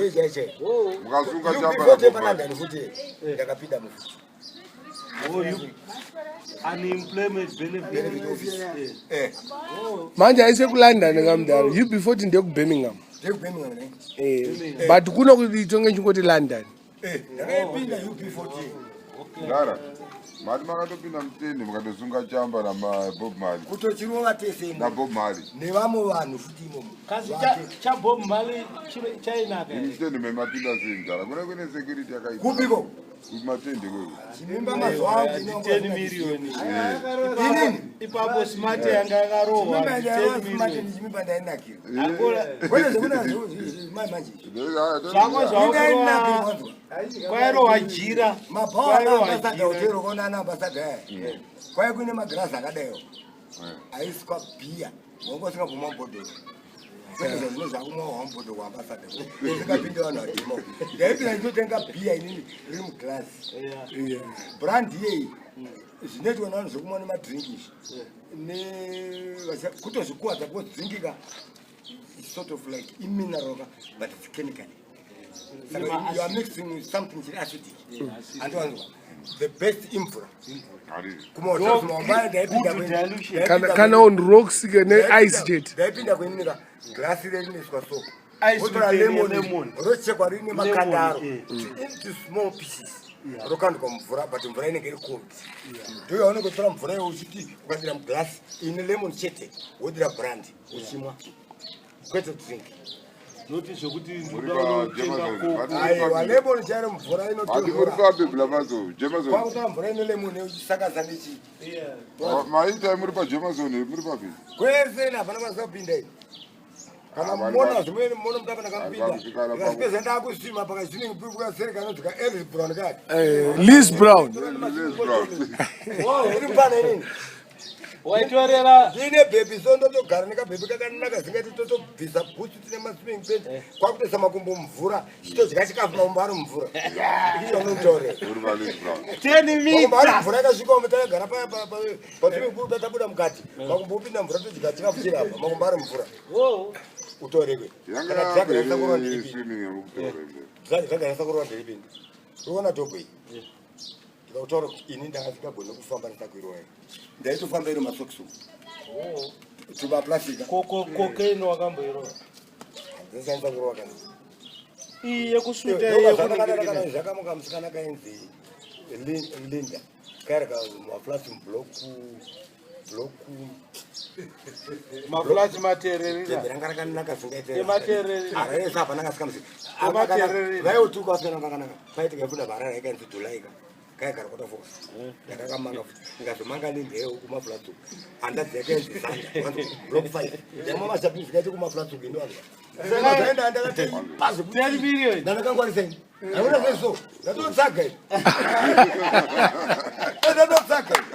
Chaiyo chaiyo chaiyo. Mukasunga chamba UB40 naBob Marley. paLondon futi ndakapinda mufuti. Oh, you unemployment benefit. Benefit office. Eh. Eh, Manje aise kuLondon kamudhara. UB40 ndeyekuBirmingham. ndekuBirmingham ne? Eh, but kuno kuti chingoti London. Eh, ndakaipinda UB40. Ndara. Mati makatopinda mutende mukatosunga chamba naBob Marley. Kutochirova tese imomo. NaBob Marley. Nevamwe vanhu futi imomo. Kasi Vake. chaBob Marley chainaka here? Mutende memapinda sei mudhara? Kune kune security yakaipa. Kupiko? Kumatende kweko. Chimimba mazuva angu inongo 10 million. Inini? Ipapo smart yanga yakarohwa Chimimba 10 ndaiva million. chimimba ndainakirwa. Akora Kwete zvekuna mai manje. Zvako Indainakirwa zvako kwanzwa. kwairohwa jira. Mabhawa ana Kwairohwa ambassador jira. hotero kona ana ambassador aya. Kwai kune magirazi akadaiwo. Aiswa bhiya. Wanga usingabvuma mubhodhoro. Kwete zvazvino zvakumwa wamubhodhoro waambassador. Usingapinde vanhu vatema. Ndaipinda ndichitotenga bhiya inini riri mugirazi. Yeah. Brand iyeyi zvinoitwa nevanhu zvekumwa nemadrink izvi. Kutozvikuwadza because drinkika is sort of like imineral ka, but it's chemical. Saka you are mixing with something chiri acidic. Andiwanzwa. The best imvura. Kumahotels mawambaya ndaipinda Good dilution. Kana on rocks ke ne-ice chete. Ndaipinda kweninira glasi rinoiswa so. Ice Wotora with a lemon, lemon. rochekwa rine makandaro Lemon, into small pieces. Rokandwa mvura but mvura inenge iri cold. Ndiyo yaunenge uchitora mvura iyoyo uchiti ukadira muglass ine lemon chete wodira brand uchimwa. Kwete drink. Noti zvekuti Muri ndoda pa kunotenga Jemason. koko. Aiwa, lemon chairo mvura Mati muri inotonhora. papi Blamazo? Jemason. Kwakutora mvura ine lemon uchisakaza nechi. Yeah. Maita muri pa Jemason muri papi? Kwese hapana kwasapinda ini. Kana Vanhu mona va- zvimweni mona mutapa ndakapinda. Vanhu vakusvikana pako. Ndikazipedza ndakusvima pakazvinenge pukaseri kanonzi ka Elvis Brown kati. Eh, Liz Brown. Liz Brown. Iri mupana inini. Waitorera Ndine bhebhi so ndotogara nekabhebhi kakanaka zingati totobvisa bhutsu tine maswimming pant kwakutoisa makumbo mumvura chitodya chikafu makumbo ari mumvura. Ichanotaurira. Muri pa Liz Brown. 10 Makumbo ari meters. mvura yakasvika umu takagara paya paswimming pool patabuda mukati. Makumbo opinda mvura todya chikafu chiri apa makumbo ari mumvura. Oh. Utorekwe. Yanga Kana drug rasakurwa ndiripi. swimming yemukutaura mberi. Drug rasakurwa ndiripi. Unoona dhobho iyi. Ndikakutaura kuti ini ndanga ndisingagoni kufamba ndisakwirwa. Ndaitofamba iri masokisi uku. Tumaplastika. Koko cocaine wakamboirova. Ndishandisa kurova kana. Iyi yekusvuta iyi yekuningirikina. Zvakamuka musikana kainzi Linda. Kairika maflasi mubloku bloku Maflasi matererera. Jembe ranga rakanaka zvingaite. Ematererera. Harare sa hapana kasika musika. Ematererera. Vaiotuka vasikana vakanaka. Paitika ifuda harare yakainzi July ka. Kaigara kwatafoka. Ndakakamanga futi. Ndikazomanga nindheyo kumaflats uku. Hanzvadzi yakainzi Sandra. Block 5. Ndamwa mashabhini zvingaite kumaflats uku ino vanhu. Saka ndakati pazi kuti 10 million. ndandakangwarisa ini. Ndaona seso. Ndatotsaga ini. Ndatotsaga ini.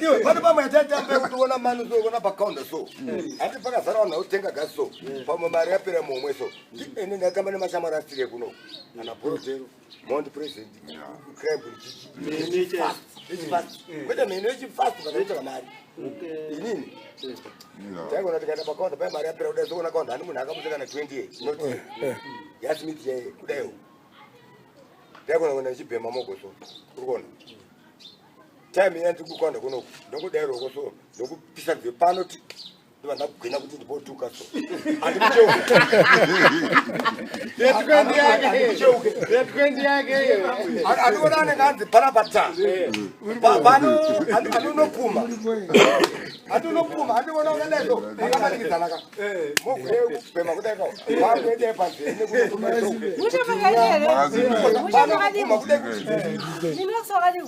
Iwe pane pamwe yataitamba yekuti ona mani so ona pakaunda so hati pakazara vanhu vakutenga gasi so pamwe mari yapera muhomwe so ini ndaitamba nemashamwari asiri kuno ana Borotero, Mount President, Crime Mhene Chichi kwete mhene yechifast vakaitsvaka mari inini taigona tikaenda pakaunda pai mari yapera kudai soona kaunda hani munhu akabusa kana 28 not yaSmith chaiye kudaiwo ndaigona kuenda ndichibhema mogo so uri kuona time iya ndiri kukaunda kunoku ndongodairoko so ndokupisa nzeve pano ti ndobva ndakugwina kuti ndipotuka so handimucheuke. Yetwendi yake. Handimucheuke. Yetwendi yake iyo. Andikuona anenge anzi panapa ta pano andinopuma andinopuma andikuona ukadai so makamanikidzana ka mogwe kubhema kudai kao wakuendei panzeve. Mushe makadii? Mushe makadii? Panopuma kudai kuti Ninox wakadii?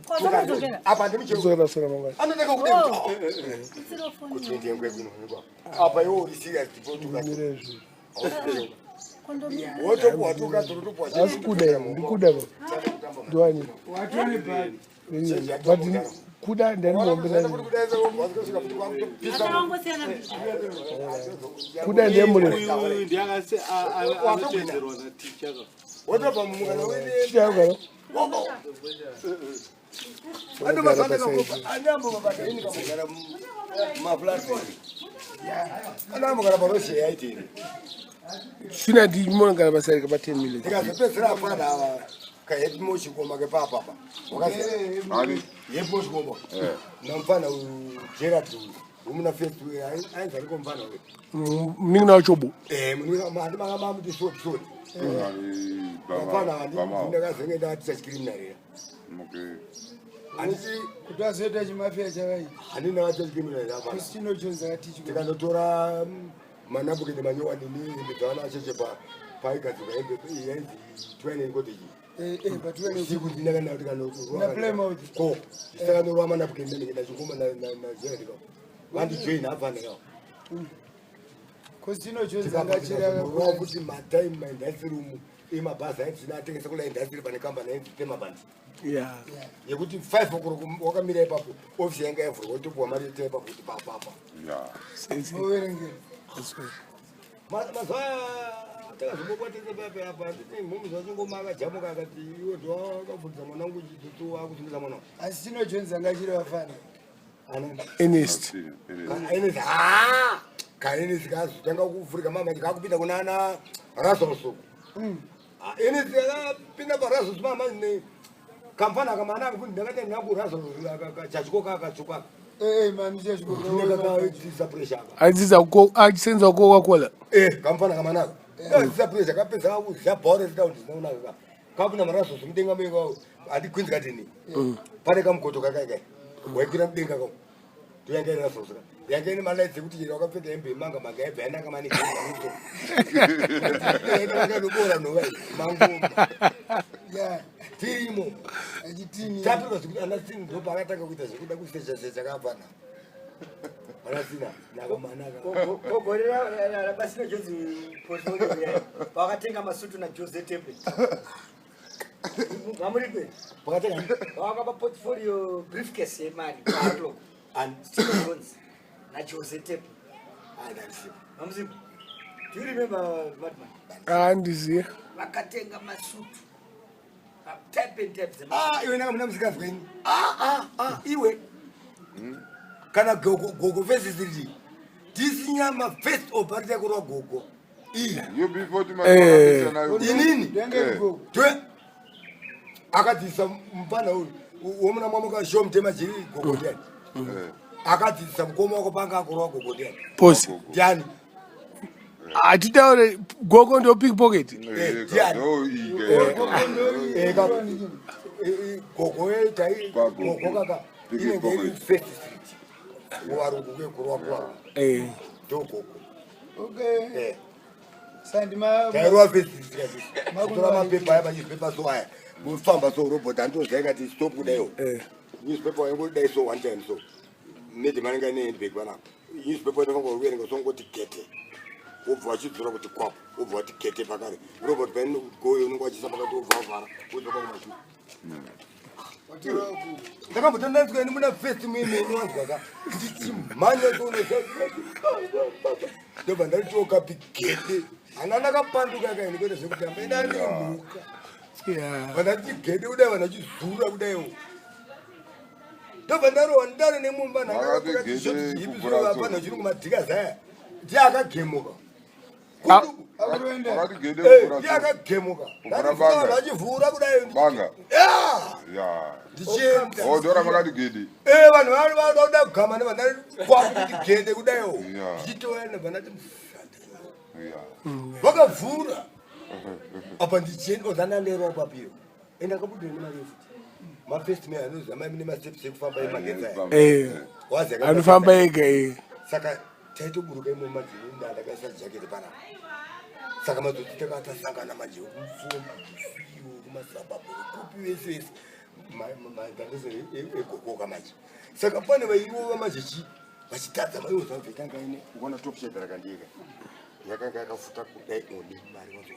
Kwazokudzokera. apa handimucheuke. Sora sora mangwana. Anotanga kudai Oh. Itsiro foni. Kuti ndengwe kunoonekwa apa iwe uri serious ndipotuka. Mire zvo. Kondomu. Wotopuwa tuka totopuwa. Asi kuda ndikuda ba. Ndiwani. But kuda ndanimuombera. Akangosiyana. Kuda ndiye murefu. Uyu ndiye anotedzerwa naticha ka. Wotobva mumukana wene. Chichagara. Andambo mabata ini kamugara mumaflats. Kana mukana paroshe yaitiri. Sina ndimonogara pasarika pa 10 minutes. Ndikazopedzera apana ava kahepi mochikoma kepapapa. Wakaziya. Ani? Hepi mochikoma. Eh. Namfana uyu Gerard uyu. Umuna first ainzi ariko mfana uyu. Munin'ina wachobo. Eh, munhu handi makamamuti short short. Ani Mfana bama. Bama. ndakazenge ndaticha chicriminal. Okay. Handiti Kuti azoita chimafia chavaiti. handina vaticha chicriminal apana. Christino Jones akatichi. Tikanotora manapukeni manyowani nehembe dzavana vacheche paigadzirwa hembe yainzi twaineni cottage. Eh eh but when Usiku ndinakana tikanotorwa. Na Plymouth. Ko. Tisakanorwa manapukeni nanenge ndachikoma naJerard ka. Vandijoin hapana ka. Christino Jones angachira Tikabva kuti matime maindastry umu emabhazi ainzi atengesa kula indastry pane kambani ainzi Temaband. Yeah. Yekuti 5 o'clock wakamira ipapo ofisi yanga yavhurwa wotopuwa mari yete ipapo kuti papapa. Yeah. moverengera. Mazuva takazombokwatisa papa apa nditi mhomho zvachingoma akajamuka akati iwe ndowakabvunza mwana wangu chitsotso wakusungisa mwana wangu. Asi Tino Jones angachira vafana. Ana Ernest. kaenesi haa kaenesi kazotanga kuvhurika mama kakupinda kuna ana razosoko enesi akapinda parazosi mama ne kamfana kamana akafundi ndakati ndinaku razosi chachiko kakatsuka Eh eh mami chachiko. ndinekakaitisa pressure aka Aidzidza achisenza Coca-Cola. eh kamfana kamanaka kaitisa pressure kapedza kakuzha bhora ritaundinaunaka kapinda marazosi mudenga meko handikwinzi katini pane kamugoto kakaikai waikwira mudenga kao ndoyanga iri razosi ka yanga ine malaitsi ekuti chero wakapfeka hembe yemanga manga yaibva yanaka maneaso vakadobora nhova iyi mangoma Yeah. tirimo Achitini. tapirwa zvekuti anasini ndo paakatanga kuita zvekuda kusecha secha kaapana anasina nakamanaka Kogore rabasina Jones portfolio yayo. Vakatenga masutu naJose Temple. Vamuripe. pakatenga Vakapa portfolio briefcase yemari paatlock. ani Steve Jones naJose Temple. anandisipo Vamuzipo. Do you remember Madman? Handiziye. Vakatenga masutu. Type and type dzemasutu. Ah, iwe nanga muna musikazwa ini Ah, ah, ah, iwe kana gogo gogo first street tisinyama first oparita kurwa gogo iyi You before to Eh. my inini Ndenge gogo. twe akadzidzisa mupana uyu womuna mwamuka sho mutema jiri gogo ndiani akadzidzisa mukoma wako panga akurwa gogo ndiani Pose. ndiani Hatitaure gogo ndo pickpocket. Eh, gogo tai Pagogo. gogo kaka Pick inenge iri pocket. first street kuvarungu kwekurwa kuvarungu Eh. ndo gogo Okay. Eh. Sandi ma tairwa first street kutora mapepa aya manewspaper so aya mufamba so robot andoziva ikati stop kudaiwo Eh. newspaper yangodai so one time so medhi manenge ane handbag panapa newspaper inofanira kuverenga songoti gete wobva wachidzora kuti kwapo wobva wati gete pakare robot painogoyo unonge wachisa pakati wobva wavhara wodzoka kumashure ndakambotandandiswa ini muna first muimeni wanzwa ka ndichimhanya ndobva ndaritoka pigede hana ndakapanduka kaini kwete zvekutamba ina ndimhuka Yeah. vanhu achigede kudai vanhu achizura kudaiwo ndobva ndarohwa ndaro nemumba Vakati gede kuvhura nhaapanhu chirungu madhika zaya ndiye akagemuka Ah. Akuenda. Wakati gede Eh, kuvhura ndiye akagemuka Kuvhura vanhu banga. vachivhura kudai Banga. Ya, Yeah. ndichienda Oh, ndora makati gede. Eh, vanhu vari vanoda kugama nevanhu kwaku kuti gede kudaiwo Yeah. ndichitouya nebva ndati "Musatani." Yeah. vakavhura apa ndichienda ozandanderwa papiro ende akabudira nemari yefuti mafirst man anoziva mai mune masteps ekufamba emagetsi aya Eh. Wazi Anofamba ega eh. saka taitoburuka imo madzini ndakaisa jaketi panapa saka madzotsi takatasangana manje kumfumba kufiwo kumasabhabhu kupi vese vese madhandese egogoka manje saka pane vairova manje chi vachitadza maiozabvetanga ine ukaona topshed rakandiyeka yakanga yakafuta kudai oni mari wazo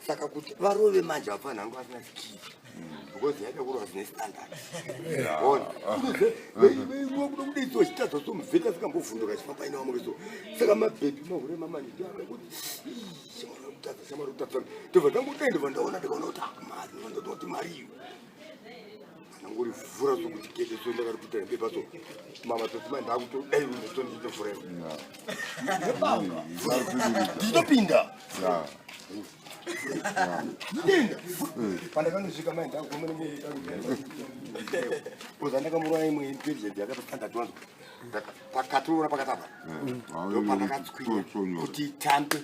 saka kuti varove manje vapfanha vangu vasina skiri because yaida kurova zvine standard ona veiruwa kuda kudeitso vachitadza so muvheta sikambovhunduka chifamba ine vamwe so saka mabhebhi mahure mamani kuti shamwari kutadza shamwari kutadza ndobva ndangodai ndobva ndaona ndikaona kuti ah, mari ndobva ndoti mari iyo Ndangorivhura sokuti gede so ndakariputira bepa so mama totima ndakutodai so ndichitovhura iwe. Ndichitopinda. Ndinda. Pandakanosvika mai ndakuguma nekuza ndakamurova imwe intelligent yakapa standard wanzo. Pakati unoona pakati apa. Ndopandakatswinya kuti itambe.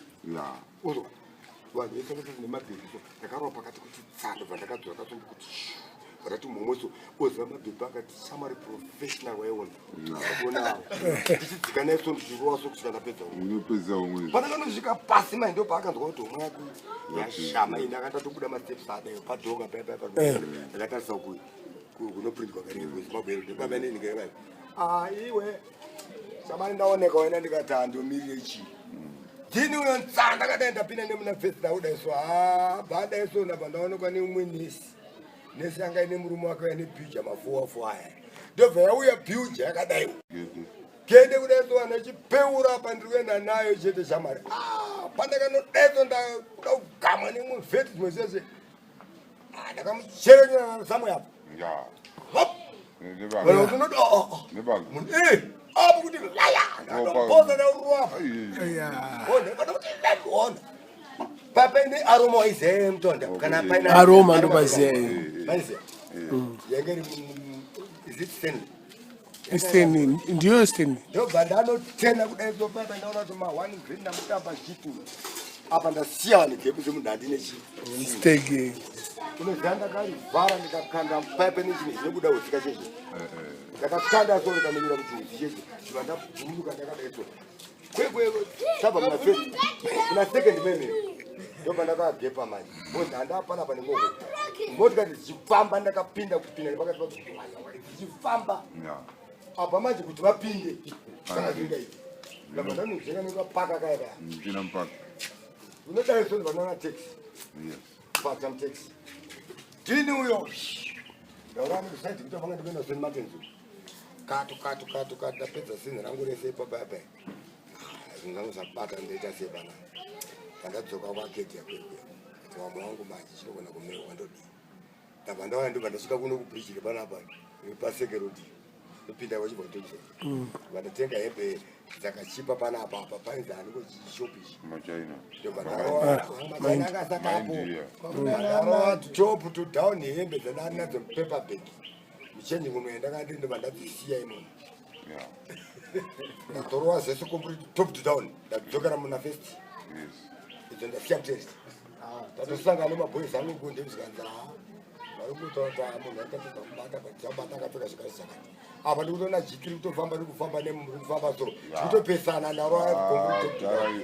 Uzwa. Vanhu vese vese nemabhebhi so ndakarova pakati kuti tsa ndobva ndakadzora katsombo kuti shuu. Ndakati mhomho so oziva mabhebhi akati shamwari professional waiona. Ndakaonawo. Ndichidzika naye so ndichirova so kusvika ndapedza umwe. Unopedza umwe. Pandakanosvika pasi mai ndopaakanzwa kuti homwe yake yashama ini akati atobuda masteps adayo padhoka paya paya paya. Ndakatarisa kunoprintwa kare kuZimbabwe ndobaba neni ndikaiva. Ah iwe shamani ndaoneka wena ndikati handomirire chii. Ndini uyo ntsa ndakadai ndapinda nemuna fesi ndakudai so haa bhadai so ndabva ndaonekwa neumwe nesi. Nesi yanga ine murume wake ane bhuja mafuwafuwa aya. Ndobva yauya bhuja yakadai. Gede kudai so vanhu vachipeura apa ndiri kuenda nayo chete shamwari. Ah pandakanodai so ndakuda kugamwa nemumwe vheti zvimwe zvese. Ah ndakamucherenyera samwe apa. Ya. Hop. Nebanga. Vanhu vanoda oh oh. Nebanga. Munhu eh apo kuti laya. Ndatomboza ndaurwa apa. Yeah. Ona vanokuti ona. Papaine aroma waiziya mutonda kana paine Aroma ndopaziya ini. Maiziya. Yanga iri is it Stanley? Stanley, ndiyo Stanley. Ndobva ndanotena kudai so papa ndaona kuti ma one green ndamutamba zvitu. Apa ndasiya vanhu gepu semunhu handine chii. Mistake. Unoziva ndakarivhara ndikakanda paipe nechinhu chinobuda husika chezvo. Ndakakanda so ndikamenyera kuti husi chezvo. Ndibva ndabhururuka ndakadai so. Kwekwe tabva muna first muna second meme. Ndobva ndakagepa manje. Because handapana pane ngoko. Motikari dzichifamba ndakapinda kupinda nepakati padzo. Dzichifamba. Ya. Apa manje kuti vapinde. Saka zvingaiti. Ndabva ndanozveka nekapaka kaya kaya. Mchina mpaka. Unodai so ndibva ndaona taxi. Yes. Fata mutaxi. Ndini uyo. Ndaona ndikusaidi kuti vanga ndikuenda St. Martins. Katu katu katu katu ndapedza sinhi rangu rese ipapa apa. Zvinhu zvangu zvabata ndoita sei pana. Pandadzoka kwagedhi yakwekwe. Kuti vamwe wangu manje chinogona kumewa ndodii. Ndabva ndaona ndobva ndasvika kuno kubridge repanapa repaseke road. Ndopinda vachibva kutochisa. Vandatenga hembe dzakachipa panapa apa painzi haniko chishop ichi. Machina. Ndobva ndarowa machina akasakapo. Maindia. Ndarova top to down hembe dzandanga nadzo mupaper bag. Muchenji ngoma yandakati ndobva ndadzisiya imomo. Ya. Ndatorova zvese complete top to down. Ndadzokera muna first. Yes. Idzo ndasiya mutest. Tatosangana nemaboys angu kunde zvikanzi haa. Vari kutaura kuti haa munhu akatadza kubata but chabata akapfeka zvakati zvakati. Apa ndikutoona jiki riri kutofamba riri kufamba nemumwe riri kufamba so. Ndikutopesana ndarova complete top to down.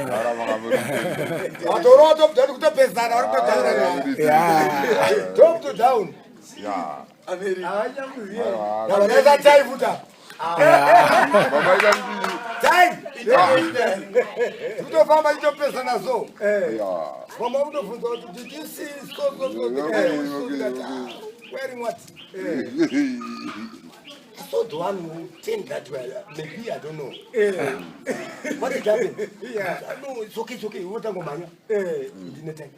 Dara makamuri. Watorova top down kutopesana vari kutotaura. Yeah. Top to down. Ya. Havachakuziva. Ndabva tai futa. Baba ita kuti. Tai. Kutofamba ichitopesana so. Ya. Mama kutobvunza kuti did you see so so so the guy Okay, who saw okay, that okay. ah, wearing what? I saw the one who turned that way. Maybe I don't know. What did happen? Yeah. No, it's okay, it's okay. Unotangomhanya. Ndine time.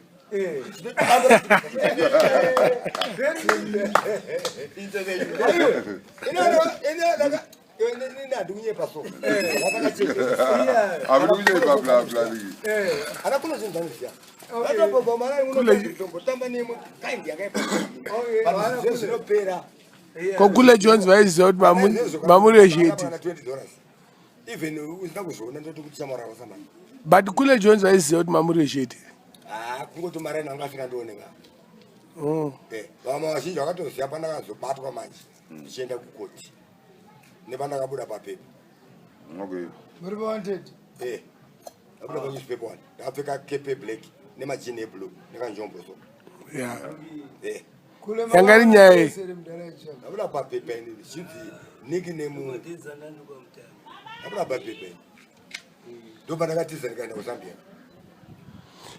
Ini handikunyepa so. Ndakacheka. Amuri kunyepa bla bla. Ana kuno zvinhu zvanoziya. Vatobva mara unotombotamba nemwe kaindi yakaipa. Okay, But zvinopera. Kokule Jones vaiziva kuti mamuri sheti. $20. Even usina kuzviona ndoti kuti chamara wasamani. But Kule Jones vaiziva kuti mamuri sheti. Ah, kungoti mari yangu asingandione ka. Oh. Eh, vamwe vazhinji vakatoziva pandakazobatwa manje ndichienda kukoti. Nepandakabuda papepa. Okay. Muri wanted. Eh. Ndabuda pa newspaper one. Ndakapfeka cape black nemajini eblue nekanjombo so. Yeah. Eh. Kule Yanga iri nyaya iyi. Ndabuda papepa ini zvichinzi nickname ndabuda papepa ini. Ndobva ndakatiza ndikaenda kuZambia.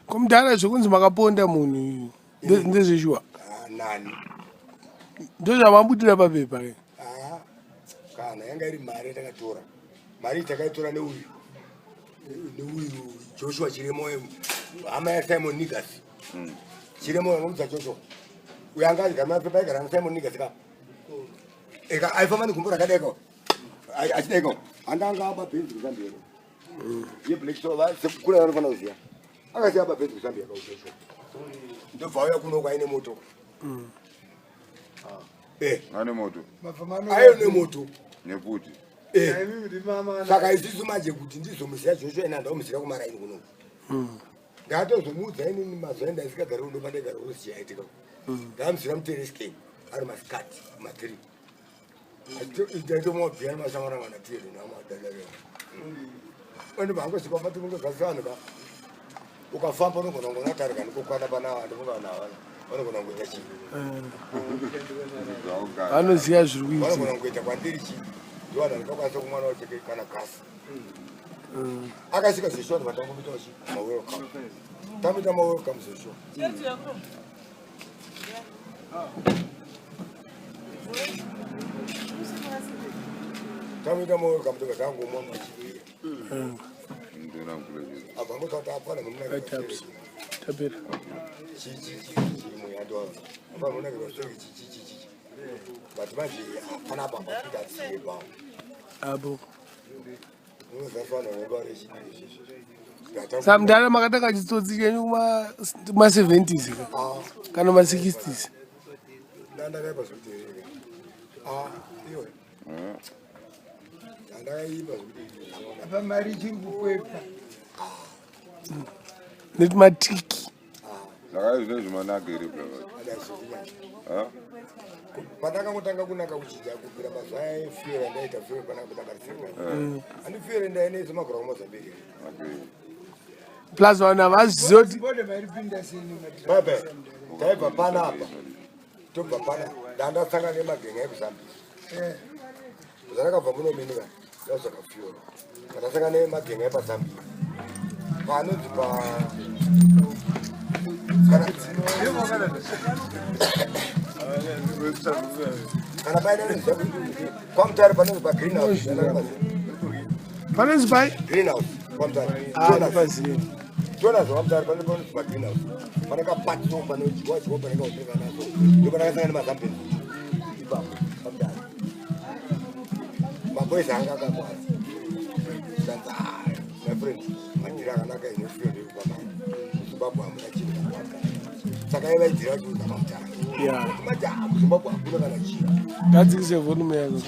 Komudhara zvekunzi makaponda munhu ndezveshuwa. Ah, nani? Ndozvamabudira papepa ke. Ah, kana yanga iri mari yatakatora. Mari iyi takaitora neuyu. Neuyu Joshua Chiremo hama yaSimon Nigas. Chiremo anobudza Joshua. Uyo anga adya mapepa aigara naSimon Nigasika. Eka aifamba negumbo rakadaiko. Achidaiko. Anga aba bhenzi kuZambia. Ye Black Show va sekukura vanofanira kuziya. Akasiya aba bhenzi kuZambia kauchosho. Ndobva auya kuno kwaine moto. Ane moto. Ayo nemoto. Nekuti. Saka isusu manje kuti ndizomusiya Joshua ina ndamusiya kumaraini kuno. Ndatozomuudza inini mazuva endaisingagari kuno pandaigara kusichaitika. Ndamusira muteresikeni ari masikati ma3. Ndaitomwabhiya nemashamwana tiri namadadare. Ende vangosvika patinongozasi ka. Ukafamba unogona kungoona tarika ndikokwana pana vanhu vanhu ava. Vanogona kungoita chii? Vanoziva zviri kuitika. Vanogona kungoita kwandiri chii? Ndivanhu vandingakwanisa kumwana wacheke kana gasi. Akasvika Joshua ndikatangomita chi mawelcome. Tamita mawelcome Joshua. Tamita mawelcome ndikatangomwa machibira. Ndona kule. Abva ngotati apana munhu Taps. Tapera. chi chi chi chi muyando apa munhu chi chi chi chi. But manje hapana baba kuti atsiye ba. Apo. Unozafana nebare chi. Samudhara makatanga chitsotsi chenyu kuma-70s ka kana ma-60s. Ndandakaipa zvekuti iwe. Ndandakaipa zvekuti Apa mari ichiri kukwepa. Netimatiki. Saka izvo zvimanaka here baba? Ha? Pandakangotanga kunaka kuchinja kubvira mazuva efuel ndaita fuel panakutakariseka. Handi fuel ndainetsa magora kuMozambique. Okay. Plus vanhu havazivi kuti Bode mairipinda seni Baba, taibva panapa. Tobva pana ndandasangana nemagenga ekuZambia. Zvandakabva munominika ndazvaka fuel. Ndakasangana nemagenga epaZambia. Panonzi pa kana paine kwaMutare panonzi pagreenhouse. Panonzi pai? Greenhouse kwaMutare. Handipazivi. Tonazo kwaMutare panonzi pagreenhouse. Pane kapatiso panodyiwa dyiwa pane kahotera naso. Ndipo ndakasangana nemazambia. Ipapo kwaMutare. Maboys anga akakwazi. Zvanzi my friend, madhiri akanaka ine fuel yekupamari. MuZimbabwe hamuna chinhu chakanaka. Saka ivaidhira vachiudza maMutare. Manje muZimbabwe hakuna kana chinhu. Gadzikise volume yako.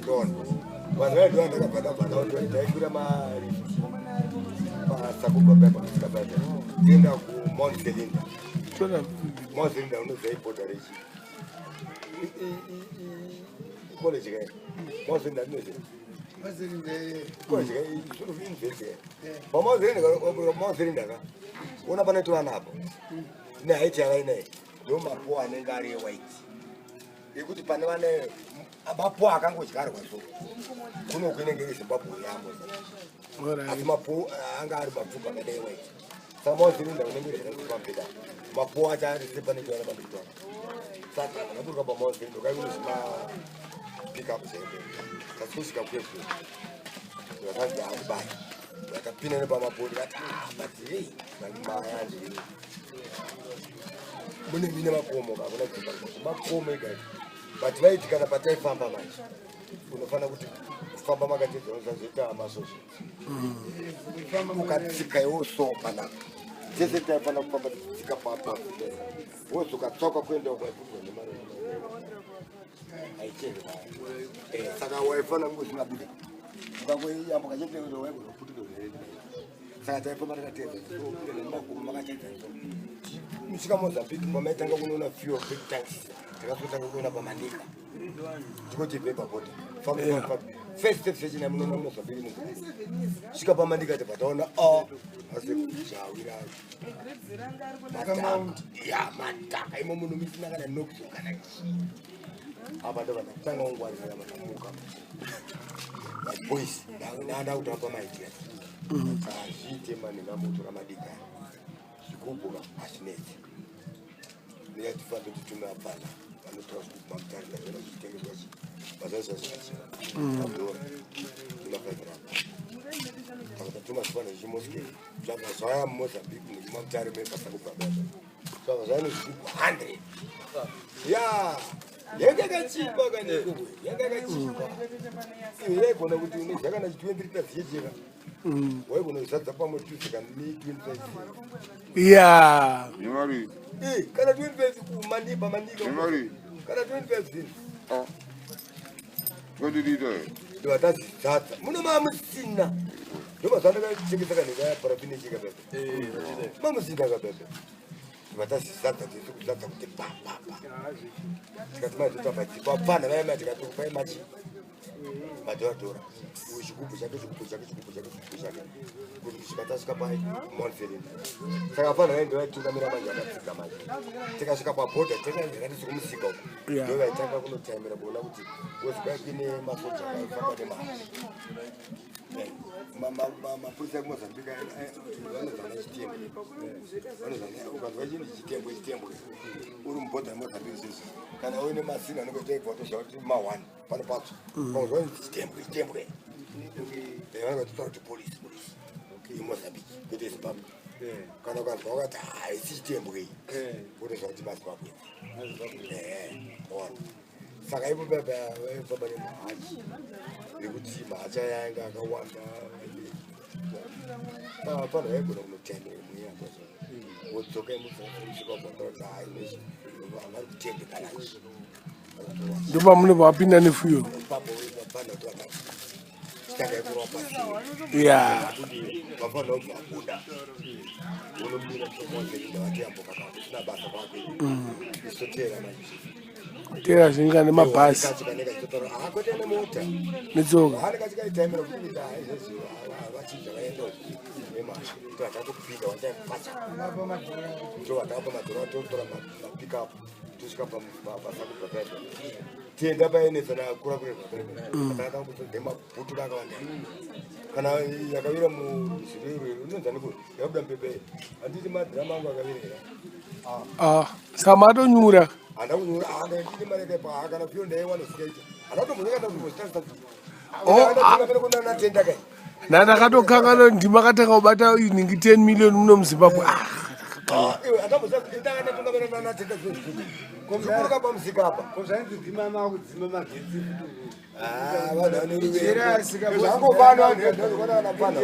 Ndona. Vanhu vaidiwa ndakabhadha bhadha taikwira marift paSakubva paya pakasvika paya. Tienda kuMount Selinda. Tora. Mount Selinda unoziva ibhodha rechi. College kai. Mount Selinda ndinoziva. College kai sort of university. Pa Mount Selinda Mount Selinda ka. Ona pane tovana apo. Nehaiti yavainayo. Ndo mapuwa anenge ari ewhite. Ekuti pane vane mapuwa akangodyarwa so. Kuno kunenge iri Zimbabwe yamo. Asi mapuwa anga ari mapfupa akadai white. Saka Mount Selinda unenge uri pamberi. Mapuwa acho ari pane tovana pamberi pano. Saka ndakaburuka paMount Selinda ukaona zvima pick up zvembe. Tasvika kwekwe. Vakanzi akubai. Vakapinda nepamapuwa ndikati but hey, mayanje. Mune mine makomo kakuna dzimba makomo ega. But vaiti kana pataifamba manje unofanira kuti kufamba makatedzana zvazoita masvosvo. Ukatsika iwo so panapa. Tese taifanira kufamba tichitsika papa. Wozokatsauka kuenda ukaipurwa nemari. Aicheri. Saka waifanira kunge usingabude. Ukangoyambuka chete waigona kuputika. Saka taifamba takateedza nemakomo makateedza. Musvika Mozambique pamaitanga kunoona fuel big tanks. Takazotanga kuona pamanika. Ndikoti ibve pabhodha. Famba first step sechina munoona Mozambique muno. Svika pamanika tibva taona asi chawira madhaka. Ya madhaka imo muno misina kana noxo kana chii. Apa ndo vandakutanga kungwarira vakamuka. Maboys ndaanda kutamba maidea. Hazviite mani ngamutora madika. Zvigubhu hazvinetsi. Neyatifanira kuti tume apana vanotora zvigubhu maMutare ndazviona zvichitengeswa chi mazuva zvazvakachipa padhora nema5 rand. Saka tatuma zvifanira zvichimoskei zvabva zvaya muMozambique nekumaMutare mepasakubva baba. Zvava zvaine zvigubhu 100. Ya, yanga yakachipa kaneko, yanga yakachipa. Iwe yaigona kuti une zvakana 20 liters yecheka. Waigona kuzadza pamwe tuzi kana 25. Ya. Nemari. Eh, kana 25 kumanipa manika. Nemari. Kana 25 zini. Ah. 20 liter. Ndovatazidzadza. Muno mamusina. Ndomazuva ndakachengesa kanheka ya parafini yecheka pepe. Mamusina kapepe. Ndovatazidzadza tese kuzadza kuti pa pa pa. Tikati mai totamba dzipa pana vaya mai tikati kupai machi. Madhoradhora. Uyu chigubhu chake chigubhu chake chigubhu chake chigubhu chake. Kuti kusvika tasvika pai Mount Selinda. Saka fana vainge vaitungamira manje vakatsika manje. Tikasvika pabhodha takanga kumusika uko. Yeah. Ndo vaitanga kunotaimira kuona kuti kozi kwai kuine masoja akaifamba nemahachi. Mapurisa ekuMozambique vanozana chitembo. Vanozana ukanzwa chinhu chitembo chitembo uri mubhodha yeMozambique izvezvi. Kana uine masina anenge achiita kutoziva kuti ma1 pano patsva. Ukanzwa chinhu chitembo chitembo. Vanenge vachitaura kuti polisi polisi. YeMozambique kwete Zimbabwe. Kana ukanzwa wakati haisi chitembo iyi. Wotoziva kuti maZimbabwe. Ona. Saka ipo baba vaifamba nemahachi nekuti mahachi aya ainge akawanda. Pano vaigona kunotaimira mweya wodzoka imutsvika bhota kuti hai nezvi vari kutendekana izvi. Ndopamunobva wapinda nefuyo. Ipapo vapana kuti vakati chitanga ikurwa pasi. Ya. Vafana vabva vabuda. Unomira tomonzerinda vatiyambuka kusina basa kwake. Isotera manje. Tera zvinga nemabhasi Kachi kanenge kachitotaura kwete nemota. netsoka. Haana kachikaitaimira kuti kuti izvezvi vachinja vaenda uku nemazvo kuti vatatokupinda vachapacha ndo vatapa madhora totora mapickup tosvika pasakubva paipa tienda paenesa nakura kureva mabhutu akawanda kana yakavira muzvirero inonzani kuri yakabuda mupepe handiti madhirama angu akavirera. Ah, saka matonyura. Handa kunyura, handa ndine mari yakaipa kana fiyo ndaiwana zikaita handatombozakatazitarisa. Oh, ah. Natenda kai. Ndakatokanganwa kuti ndimakatanga kubata inhingi 10 million muno muZimbabwe. Ah, andatonatendakuruka pamusika apa. Ko zvainzi dzima makudzima magetsi futi? Zvangofana vanhu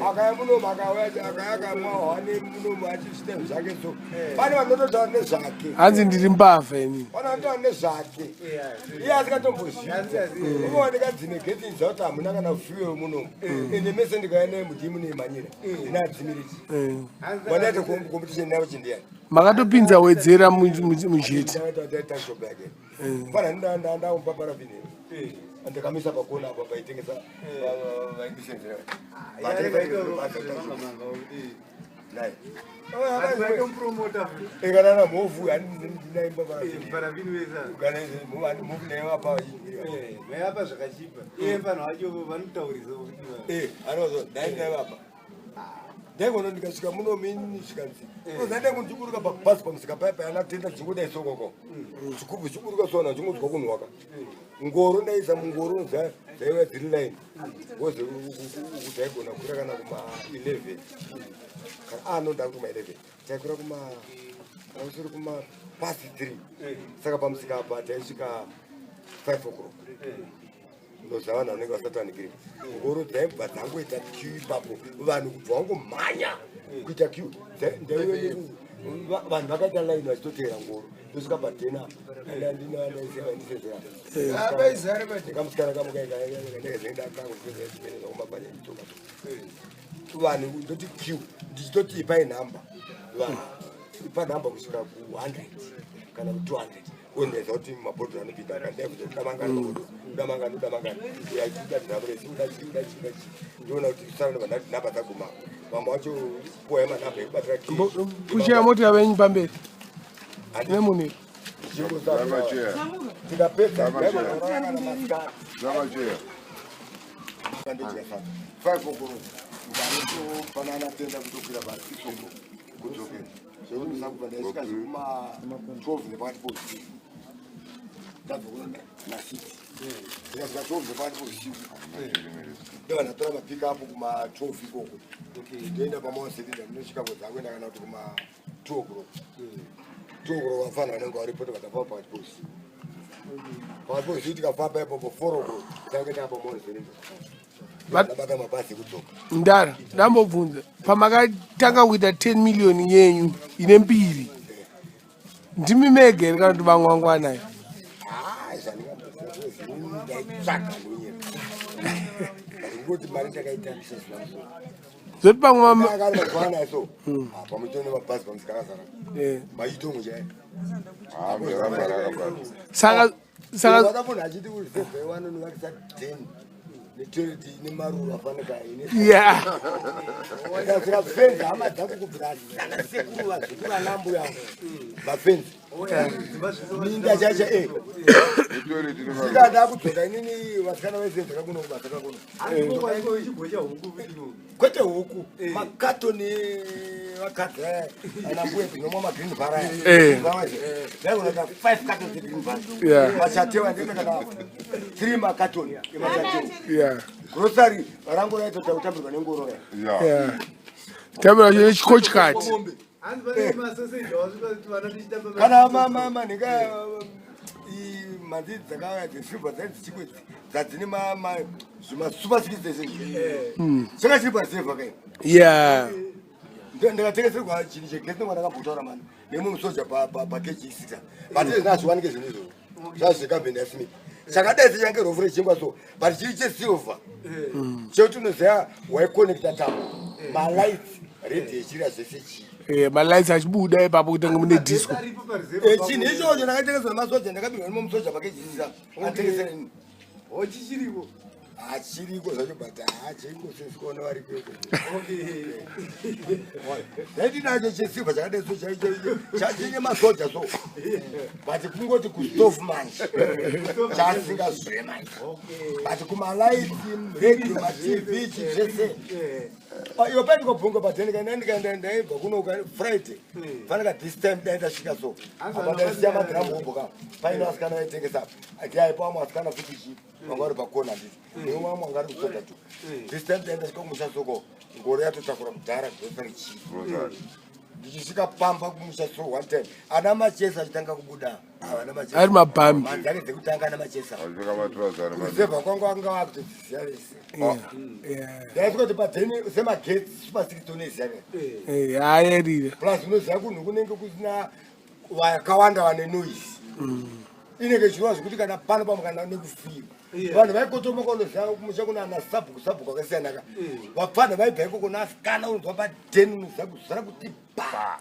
akaya munomu akauya akaya akamwa munomu achisvita zvake, so pane vanototaura nezvake. Hanzi ndiri mbavha ini. Pane vanotaura nezvake iye asingatombozviita. Unowanika dzime getsi idza kuti hamuna kana fuel munomu, ende mese ndikauya naye muti munoimanyira ndinadzimirichi wanaita competition navo chindiyani. Makatopinza wedzera mujeti. Fana ndaumba parafini ndikamisa pakona apa paitengesa vaindisenzera. Nai Vaitomupromota. Ikanana mhofu ndinaimba parafini. Parafini wesa. Mhofu naivapa. Vaiapa zvakachipa iye vanhu vacho vanotaurisa kuti Anozo dai ndaivapa ndaigona ndikasvika munomu svikanzi zandangu ndichiburuka pabhazi pamusika paya paya tenda chingodai sokoko chigubhu chiburuka sona chingonzwa kunhuwaka ngoro ndaisa mungoro dzaiva dziri line woze taigona kukwira kana kuma 11 kana anoda kuti kuma 11 taikwira kuma kana kusiri kuma past 3, saka pamusika apa taisvika 5 o'clock. Ndoziva vanhu vanenge vasati vanikiri ngoro dzaibva dzangoita queue ipapo, vanhu kubva vangomhanya kuita queue. Vanhu vakaita line vachitoteera ngoro ndosvika padhena. Abaizare bati. Ndikamusikana kamukaikaaakumapanya vanhu ndoti queue ndichitoti ipai nhamba vanhu ipa nhamba kusvika ku100 kana ku200 ondeza kuti mabhodhoro anopinda akadai kuti uda mangani mabhodhoro, uda mangani, uda mangani, uda dhamuresi, uda chi, uda chi, uda chi. Ndoona kuti sara nhamba dzaguma vamwe vacho puwai manhamba ekubatira. Pushira mota venyu pamberi nemunhu. Dzamacheya. Tikapedza. Dzamacheya. Ndodya sadza 5 o'clock, ndanotofanana tenda kutokwira pa 6 o'clock kudzokera zvekuti ndisakubva ndaisvika zvekuma 12 nepakati pousiku ndabva kuno na6. Ndikasvika 12 dzepakati pousiku, ndobva ndatora mapikapu kuma 12 ikoko, ndoenda pamaosetinda, ndinosvika kodzakuenda kana kuti kuma 2 o'clock. 2 o'clock vafana vanenge varipo, tikatafamba pakati pousiku. Pakati pousiku tikafamba ipopo, 4 o'clock tange tapamosetinda, ndabata mabhazi ekudzoka. Ndara ndambobvunza, pamakatanga kuita 10 million yenyu ine mbiri, ndimi mega here kana kuti vamwe vangwanayo? Zvandingamboziva, ndaitsvaga ndonyera, but ngoti mari ndakaitambisa zvinamso. Zoti pamwe Akari mazuva so pamuito nemabhazi pamusika akazara, maitongo chaiyo. Mari akabata. Saka Vada munhu achiti reserve wanonovakisa 10 netoilet nemaruru afanika ine Ndikasvika fenzi, hama dzangu kubvira ana sekuru, vazukuru, ana mbuya, mafenzi, minda chacha e. Netoilet nemaruru. Ndikada kudzoka inini, vasikana vaisenza kakuno kubasa kakuno. Ichigocha huku kuti Kwete huku, makatoni vakadzi aya, ana mbuya tinomwa magreen bar aya. Ndaigona 5 cartons egreen bar. Machatewa ndine kana 3 makatoni emachatewa. Grocery rangu raitota kutambirwa nengoro ya. Yeah, tambira nechikochikati. Hanzi pane masoseji awasvika kuti vana tichitamba. Kana manhinga mhanzi dzakauya dzesilver dzai dzichikwe dzadzine zvimasuper six dzese, changa chiri pareserve kai. Ndikatengeserwa chinhu chegesi nemwana akambotaura mani nemumwe musoja pakeji 6, but izvi hazviwanike zvinhu izvozvo, zvazvekambeni yaSmith chakadai sechange rofu rechingwa so, but chiri chesilver, chekuti unoziva waikonekta tambo, malights, radio yechira, zvese chii. Malights achibuda ipapo kutange mune disco. Aripo pareserve. Chinhu ichocho ndakatengeserwa nemasoja, ndakabirwa nemumwe musoja pakeji 6 atengesera ini. Ochichiriko? Hachiriko zvacho, but hachingosesikuona variko iko. Ndaiti nacho chesilver chakadai so, chachine masoja so, but kungoti kustove manje chasingazwe manje, but kumalights, radio, matv, chizvese. Iwe paindikobvunga padheni kaenda, ndikaenda, ndaibva kuno Friday, fanika this time dai ndasvika so apa, ndaisiya madhiramu hobho ka, paine vasikana vaitengesa apa, aipa vamwe vasikana futi chi vanga vari pakona, handiti nemwe vamwe vanga vari kusoja tu. This time dai ndasvika kumusha soko, ngoro yatotakura kudhara grocery chii. Grocery. Ndichisvika pamba kumusha so, one time ana machesa achitanga kubuda, ava ana Ari mabhambi. Mhanzi dzake dzekutanga ana machesa. Achipfeka matrousers ane Kureserve kwanga vanga vakutodziziva vese. Ndaiswa kuti padheni semagetsi super six tonoiziva. Ayerire. Plus unoziva kunhu kunenge kusina vakawanda vane noise, inenge ichirova zvekuti kana pano pamwe kana nekufira vanhu vaikotomoka. Unoziva kumusha kuna ana sabhuku, sabhuku akasiyana ka, vapfanha vaibva ikoko nasikana, unonzwa padheni, unoziva kuzara kuti pa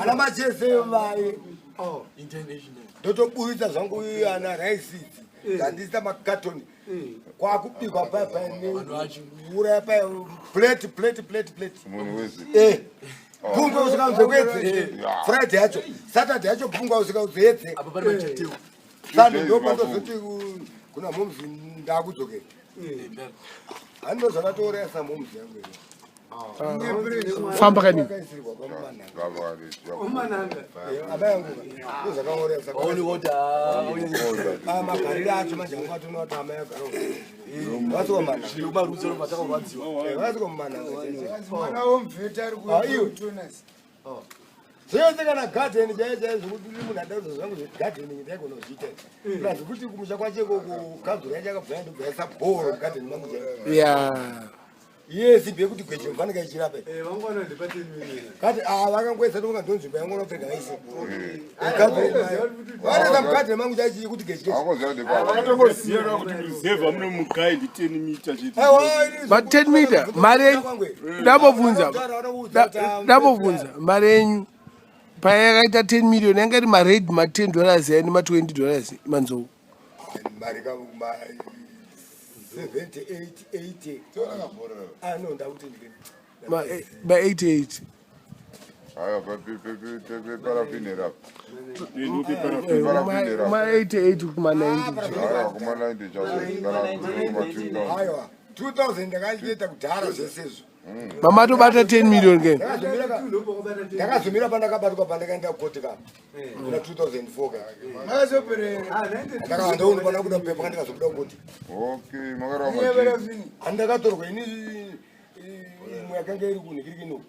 ana machese vai. Ndotoburitsa zvangu ana raisi idzi dzandiisa makatoni, kwakubikwa paya paya neuraya paya, plate, plate, plate, plate. Munhu wese. Pungwe usvika uzokwedze Friday yacho, Saturday yacho pungwa usvika uzoedze. Apa pane machetewo. Sunday ndopandozoti kuna momzi ndakudzokera, hando zvakatouraya samomzi yangu iyo. Famba kanini. Akaisirwa pamumanhanga. Ngavakati. Omananga. Amai yangu ndozvakauraya. Aone kuti Magariro acho manje anga atoona kuti amai agara vasiko manhanga. Marudzi anovataka Vasiko mumanhanga. Mwana womuvheti ari Ah, iwe. kutonas. Zvese kana gadheni chaiyo chaiyo, zvekuti munhu adaudza zvangu zvegadheni ndaigona kuzviita, plus kuti kumusha kwacho ikoko kanzuro yacho yakabva yandobva yaisa bhoro mugadheni mangu chaiyo. Iye simbi yekuti gweje mufanika ichirapa. Vangwana ndipa 10 million. Kati a vakangoisa tonga ndonzvimbo yangu unopfeka vaise vanoisa mugadheni mangu chaichi kuti geje geje. Akoziva kuti pa. Vakatongoziva ka kuti reserve mune mugai ndi 10 meter chete. But 10 meter mari yenyu, ndambobvunza, ndambobvunza, mari yenyu payakaita 10 million yanga iri mared ma10 dollars yani ma20 dollars manzou? Mari ka ma 78, 80. Ah no, ndakuti ndike Ma88. Haya, parafini rap. Ma88 kuma 90. Haya, kuma 90 chazo. Kana kuma 2000. Aiwa. 2000 ndakachiita kudhara zvese izvo. Mamatobata 10 million ke. Ndakazomira pandakabatwa pandakaenda kukoti ka kuna 2004 ka. Ndakaandaunopana kuda pepa kandikazobuda kukoti. Okay, makarova majini. Handakatorwa ini imwe yakanga iri kunhikirikino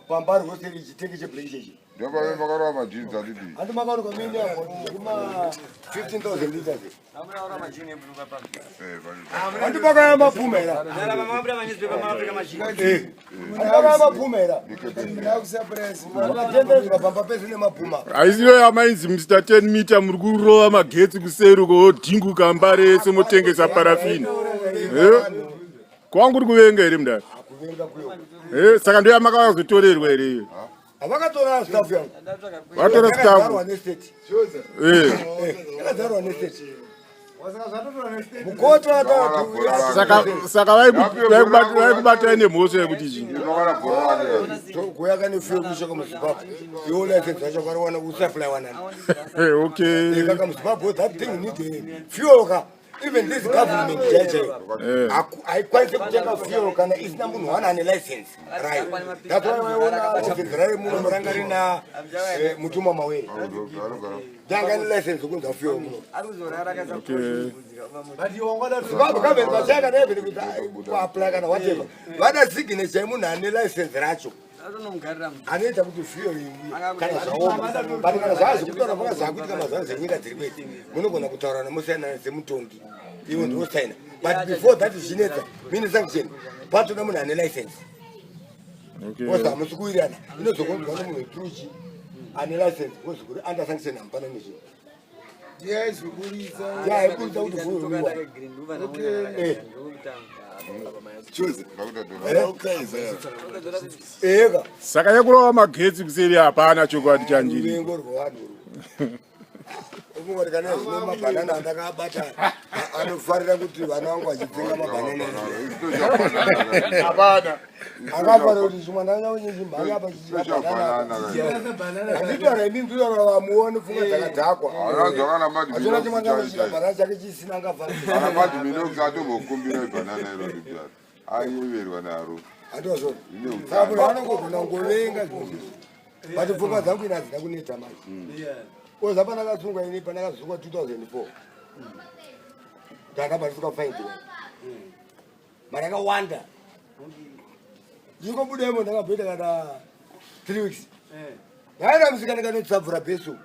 pambari rose chitenge cheblack chechi. Ndopave makarova majini andidi. Handi makaonekwa mini apo kuma 15,000 liters. Handi pakaya mapumera. Handi pakaya mapumera. Makatenderedzwa pamba pese nemapuma. Haisiyo yamainzi Mr 10 meter muri kurova magetsi kuseri uko wodhinguka mbare yese motengesa parafini. Eh? Kwangu uri kuvenga here mudara? Kuvenga kuyo. Eh, saka ndo yamakauya kuzotorerwa here iyo? Havakatora staff yangu. Vatora staff. Yakadzarwa nestate. Eh. Yakadzarwa nestate. Mukoti wataura. Saka vaikubatai nemhosva yekuti chii? Makara bhora rake. Kuyaka nefuel kusvika muZimbabwe. Iwo license yacho kwariwana usafly wanani. Eh, okay. Kaka muZimbabwe that thing need a fuel ka. Even this government chaicho haikwanisi kutenga fuel kana isina munhu wana ane license rayo. That's why waiona license rayo muno ranga rina mutumwa mawere. Ndanga ine license kunza fuel muno. Okay. Zimbabwe government vachaka even kuapply kana whatever. Vada signature yemunhu ane license racho. Anoita kuti fuel iyi kana zvaoma but kana zvazvikutaura vanga zvakuitika mazuva zvenyika dziri kwete munogona kutaura namusaina semutongi ivo ndinosaina but before that zvinetsa mine sanction patoda munhu ane license. Okay. Because hamusi kuwirirana inozokonzwa nemunhu wetuchi ane license because kuri under sanction hamupana nezvinhu. Yaiburitsa kuti fuel uyiwa. Eka. Saka yekurova magetsi kuseri hapana chokwadi chanjiri. Ruvengo rwevanhu urwu. Ukungoti kana zvino mabhanana andakabata anofarira kuti vana vangu vachitsenga mabhanana. Hapana. Akafarira kuti chimwe ndanga chimhanya apa chichibhanana. Handitaura imi ndinotaura vamuone pfungwa dzakadhakwa. Anadzwa kana Achona chimwe ndanga mad chibhanana chake chisina angafarira. Kana mad minox atombokumbira bhanana iro ndidaro. Ayeverwa naro. Handozvo. Ine utano. Saka munhu anongogona kungovenga zvinhu izvi. But pfungwa dzangu ini hadzina kuneta manje. Oza pandakasungwa ini pandakasungwa 2004. Ndakabatiswa faindi. Mari yakawanda. Ndingobuda imo ndakabhoita kana 3 weeks. Ndaenda musika ndikanotsabvura bhesu.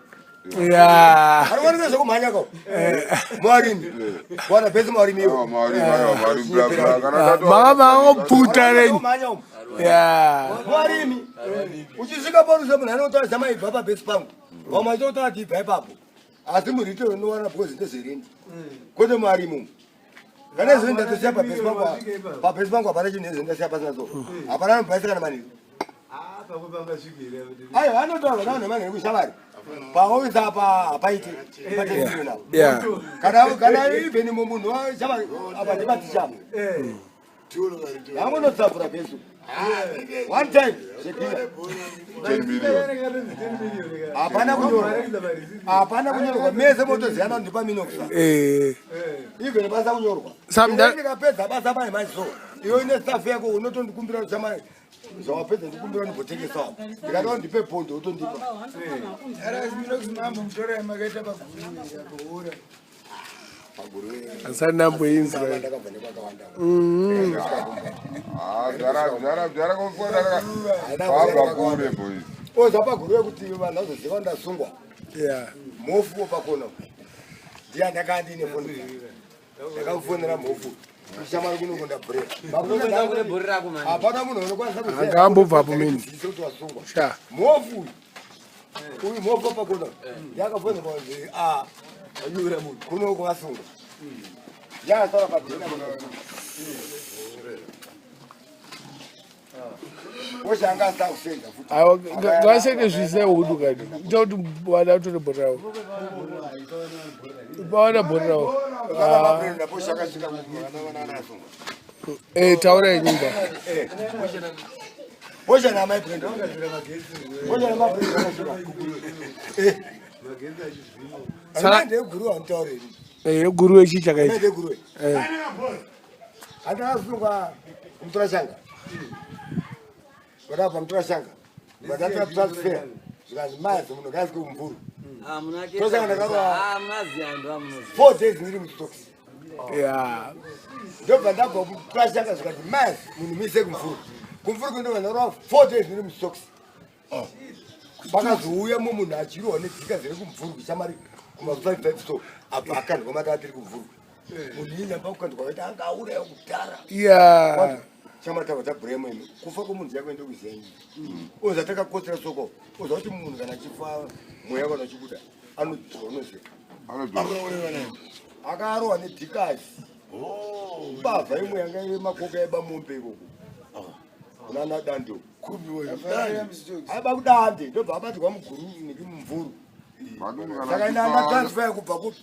Ya. Arikuoneka zvekumhanya ko. Muarimi. Wana bhesu muarimi Aiwa iwo. mari aiwa mari bla bla kana tato. Mama vangoputa renyu. Kumhanya umu. Ya. Muarimi. Uchisvika parusa munhu anotaura samaibva pabhesi pangu. Vamwe vachitotaura kuti ibva ipapo. Asi murito unowana because ndezverendi. Kwete muarimi umu. Kana izvo ndatosiya pabhesi pangu. Pabhesi pangu hapana chinhu izvo ndasiya pasina so. Hapana anobhaisa kana manheru. Aiwa anotaura navanhu manheru kushavari. Paovisa apa hapaiti. Ipatendiwe navo. Ya. Kana even munhu washavari apa ndibatichamo. Yangonotsapura bhesu. One time zvegiya. 10 million. Hapana kunyorwa. Hapana kunyorwa. Mese motoziyana kuti ndipaminoxa. Eh. Even basa kunyorwa. Sam, Ini ndikapedza basa mai mai so. Iwe ine staff yako unotondikumbira kuti chamai zvawapedza ndikumbira ndimbotengesawo. Ndikati ndipe pondo wotondipa. Asati ndamboinzwa. Ndakabva nekwakawanda. Ah, dhara dhara dhara kofona. Wabva kure boys. Oza paguruve kuti vanhu vazoziva ndasungwa. Ya. Mhofu wopakona. Ndiye ndakanga ndiine foni. Ndakamufonera mhofu. Kushamari kunokonda bhurera. Hapana munhu unokwanisa kuziva. Angambobvapo mini. Ziso kuti wasungwa. Sha. Mhofu uyu. Uyu mhofu wopakona. Ndakafonera kunzi ah kuno kwasungwa. Yakasara padhena kuno. Osha anga asina kusenza futi. Aiwa ngaseke zvise hudu kati. Ita kuti vana vatore bhora ravo. Vawana bhora ravo. Kana mabrenda posha akasvika vana vana anasungwa. Eh, taurai nyumba. Posha namai Brenda. Posha namai Brenda akasvika. Eh. Saka- Ndeguru anotaura ini. Eh, guruwe chii chakaita? Ndeguru. Eh. Andakasungwa kumutora shanga. Vakabva mutora shanga. Vakatora transfer. Zvikanzi mazi munhu ngaiswe kumvuru. Tosanga ndakarwa 4 days ndiri mustokisi. Ya. Ndobva ndabva kumutora shanga zvikanzi mazi munhu muise kumvuru. Kumvuru kundobva ndarwa 4 days ndiri mustokisi. Pakazouya mumwe munhu achirohwa nedzika dziri kumvurwi chamari kuma 55 so abva akandwa mata atiri kumvurwi. Munhu iye nyamba kukandwa kaita anga auraya kudhara. Ya. Chamatava tabhurema imi kufa kwomunhu yako ende kuziya nyika. Oza takakotsera soko oza kuti munhu kana achifa mweya kana uchibuda anodzwa unoziva. Akarohwa nedhikazi. Mbavha imwe yanga iri makoka yaiba mombe ikoko. Kunana dando. Aiba kudande ndobva abatirwa muguru nekimumvuru. Saka ina ndatransfer kubva kupi?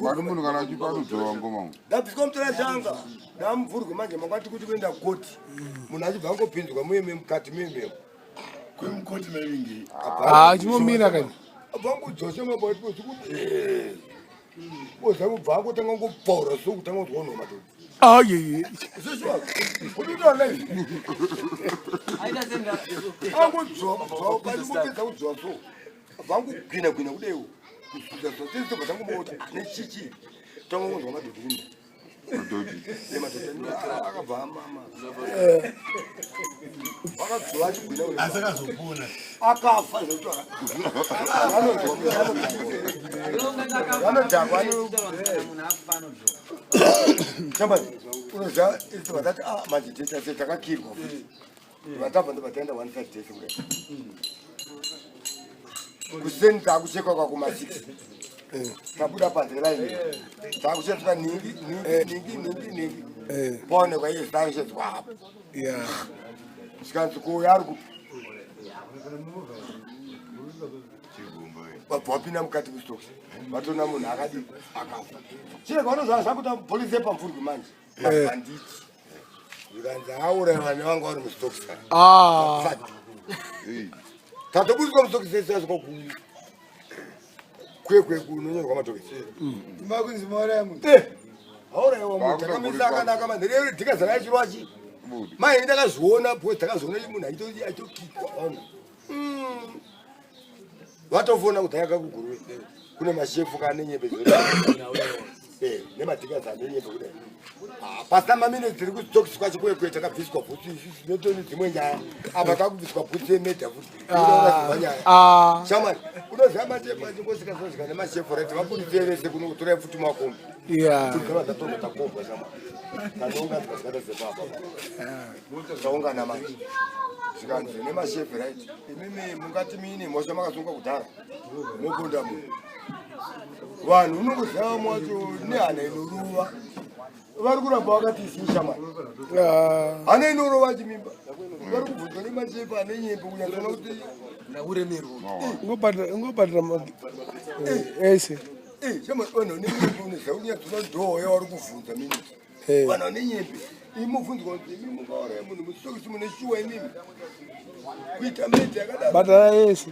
Mati munhu kana achipa anodzorwa ngoma. Ndabviswa mutora shanga. Ndamuvhurwe manje mangwati kuti kuenda koti. Munhu achibva angopinzwa muye mukati muye. Kwemukoti mavingi. Ah, chimomira kani. Abva angodzosha mabati kuti oza kubva akutanga ngopora so kutanga kuzwa unhu matoti. Ah, ye. Zveshuwa kuti utaura live. Angodzwa pandingopedza kudzwa so. Abva angogwina gwina kudaiwo. Kusuza so tese tangomboota nechichi. Tanga kunzwa madhodhi kuno. Madhodhi. Nemadhodhi akabva amama. Vakadzwa achigwina kudai. Asi akazopona. Akafa zvekutaura. Vanodhakwa chambani unoziva isu vatati a manje tese se takakirwa futi vatabva ndobva taenda one side tese kudai kuseni takuchekwa kwakuma 6 tabuda panze laini takuchetswa ningi ningi ningi ningi ningi paonekwa iye zitakuchetswa apo Ya. zvikanzi kuuya ari kupi vabva vapinda mukati mustokisi vatona munhu akadi akafa chirega vanozva zvakuta polisi yepamvurwi manje mabhanditi zvikanzi auraya vana vanga vari mustokisi. Ah. Tatobudiswa mustokisi ese asvika kwekwe kunonyorwa matokisi. Makunzi mauraya munhu. Auraiwa munhu takamisa akanaka manherere dhika zara yachirwachi mai ndakazviona because takazviona munhu achitokikwa ona. Vatofona kuti akakugurwe kune mashefu kane nyembe nemadhikazi ane nyembe kudai. Pasina maminitsi tiri kustokisi kwacho kwekwe takabviswa bhutsu isusu tinotoni dzimwe nyaya apa takubviswa bhutsu yemedha futi inorazirwa nyaya. Ah. Shamwari unoziva mashefu achingosvika nemashefu right vabudise vese kuno kutorai futi makombi. Ya. Kugara tatonga takombwa shamwari. Tanonga tikazvata zepapa. Taungana manje. Zvikanzi nemashefu right imimi mungati miine mhosva makasungwa kudhara moponda munhu. Vanhu unongoziva mwacho nehana inorova vari kuramba vakati isii shamwari. Ah. Hana inorova chimimba vari kubvunzwa nemashefu ane nyembe kunyatsoona kuti Ngobhadhara ese. Shamwari vanhu vane nyembe unoziva kunyatsoona ndoo yavari kuvhunza miniti. Vanhu vane nyembe imubvunzwa kuti imi mungauraya munhu musitokisi mune shuwa imimi kuita medhi yakadaro. Bhadhara ese.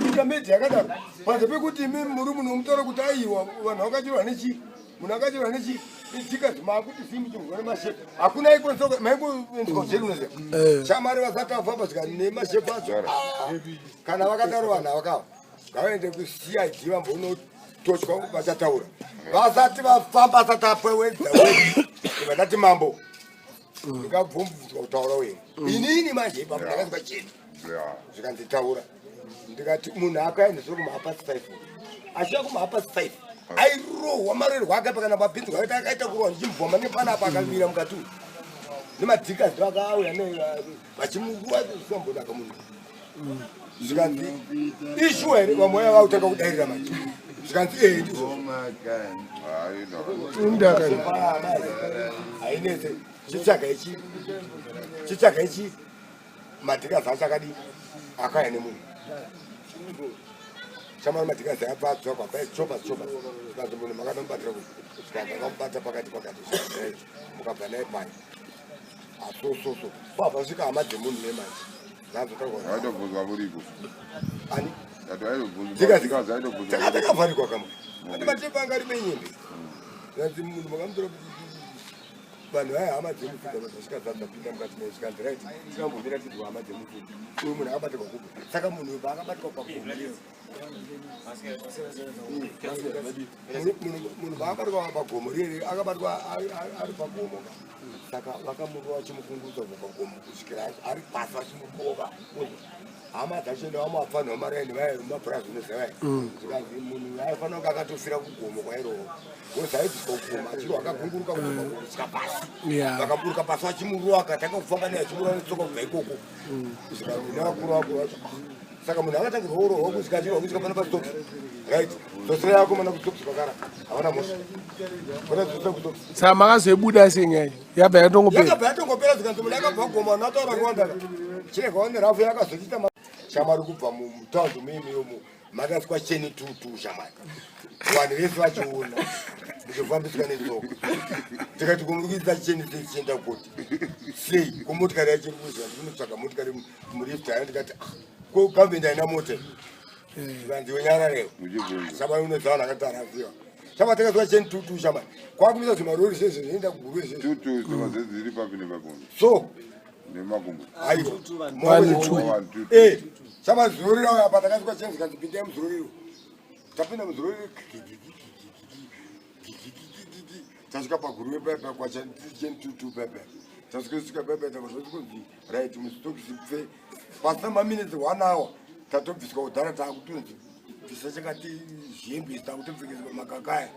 Kuita medhi yakadaro panze pekuti imi muri munhu womutaura kuti aiwa vanhu vakachirwa nechi munhu akachirwa nechi idhikazi maakuti sii muchirwa nemashefu hakuna ikwanisa maingoendwa kujeri unoziva shamari vasati vafamba svika nemashefu acho. Kana vakadaro vanhu avakava ngavaende kuCID vambonotochwa vachataura vasati vafamba asati apewedza vandati mambo ndingabvumbudzwa kutaura wena inini manje ipapo ndakazwa chena zvikanzi taura ndikati munhu akaendeswa kumahapasi 5 achiya kumahapasi 5 airohwa marerwa ake pakana mabhinzi akaita akaita kurohwa ndichimubvoma nepanapa akamira mukati umu nemadhikazi vakauya vachimuruwa zvisambonaka munhu zvikanzi ishuwa here vamwe vaya vakutanga kudairira manje zvikanzi ee ndizvozvo. Indaka. Hainetse chitsvaga ichi chitsvaga ichi madhikazi acho akadii akauya nemunhu shamwari madhikazi abva adzokwa chopa chopa zvikanzi munhu makanomubatira kuti zvikanzi akamubata pakati pakati zvikanzi mukabva naye pai asososo pabva svika hama dzemunhu nemanje zanzotaurwa Vaitobvunzwa muripo. ani Ndati vaitobvunzwa. Dhikazi. Dhikazi aitobvunzwa. Takavharikwa kamwe ati matepa anga ari menyembe zvikanzi munhu makamutora Vanhu vaya hama dzemufudza vazosvika dzadzapinda mukati meyo zvikanzi right, tinambomira tidwa hama dzemufudza. Uyu munhu akabatirwa kupi? Saka munhu uyu paakabatwa pagomo munhu paakabatwa pagomo riri akabatwa ari pagomo saka vakamurova vachimukungurutsa kubva pagomo kusvikira ari pasi vachimurova. Hama dzacho ndavamapfanha vamaraini vaya vemapurazi unoziva vaya zvikanzi munhu aifanira kunge akatofira kugomo kwairohwa because aibviswa kugomo achirwa akagunguruka kubva kusvika pasi. Vakaburuka pasi vachimurova akatanga kufamba naye achimurova netsoka kubva ikoko zvikanzi nevakuru vakuru vacho saka munhu akatangirwa kurohwa kusvika achirwa kusvika pano pastoki right dzosera yako mana kustoki kwakara havana mhosva vana dzosera kustoki. Saka makazoibuda sei nyaya yabva yatongopera? Yakabva yatongopera zvikanzi munhu akabva kugoma vanhu vataura kuwanda chirega wane rafu yakazochiita shamwari kubva mutaundi muimiyomo makaiswa cheni tutu shamwari vanhu vese vachiona muchifambiswa netsoka ndikati kumurikuisa cheni sei chienda koti sei kumotikari yacho iri kuziva ndikunotsvaga motikari mulift ayo ndikati ah, ko gavhende haina mota zvikanzi wenyararewo shamwari unoziva vanhu akati arafiwa shamwari takaiswa cheni tutu shamwari kwakumisa zvimarori zvezvo zvinoenda kuguru zvezvo Tutu tsoka dziri papi nepapi? So Nemakumbo. Aiwa. One, two. One, two. Shamwari zuroriro apa takaiswa cheni zvikanzi pindai muzuroriro. Tapinda muzuroriro tasvika paguruve pepe kwacheni tutu pepe tasvika pepe takazoti right musitokisi pfe pasina maminitsi 1 hour tatobviswa kudhara takutonzi bvisa chakati zvimbi takutopfekedzwa makakaya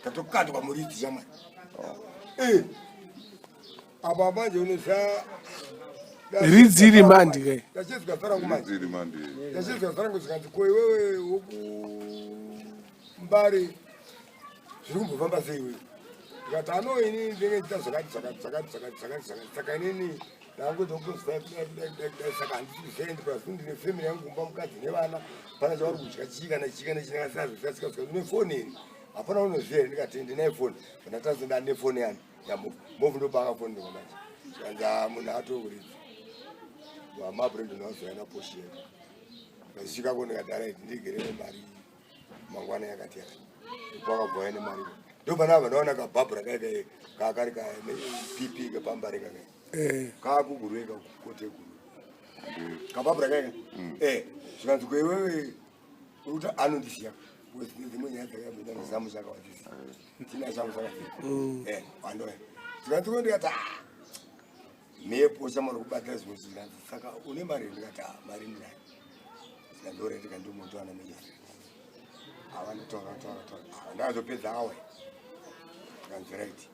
tatokandwa muridzi shamwari. Apa manje unoziva Ridzi iri mandi kai. Ndachizwa zvarangu manje. Ridzi iri mandi. Ndachizwa zvarangu zvikanzi ko iwewe wokumbare zviri kumbofamba sei iwewe? Ndikati ano inini ndinenge ndichita zvakati zvakati zvakati zvakati zvakati zvakati saka inini ndakuita kudai kudai kudai kudai kudai saka handisi kuziva ende plus ndine family yangu kumba mukadzi nevana pana chavari kudya chii kana chii kana chii ndakasina zvisika sika une foni here? Hapana unoziva here? Ndikati ndinaye foni. Ndatazo ndane foni yani. Yamovhu. Movhu ndopaakafonderwa manje. Zvikanzi ah munhu atokuridza. Mama Brandon vazoya naposhi yedu. Ndasvika ko ndikati alright ndigere mari mangwana yakati yakati. Pakabva ne mari. Ndopana vandaona kabhabhura kai kai kakari ka PP kepambare kakai. Kakugurwe kakote guru. Kabhabhura kai kai. Zvikanzi ko iwewe uri anondisiya. Dzimwe nyaya dzakabuda nezamu chakawandisa. Tina changu chakafika. Wandoya. Zvikanzi ko ndikati ah mhepo chamari kubata zvimwe zvikanzi saka une mari ndikati ah mari ndinayo. Zvikanzi ore ndikati ndomotowana mejasi. Avanotaura taura taura. Ndakazopedza awe. Zvikanzi right.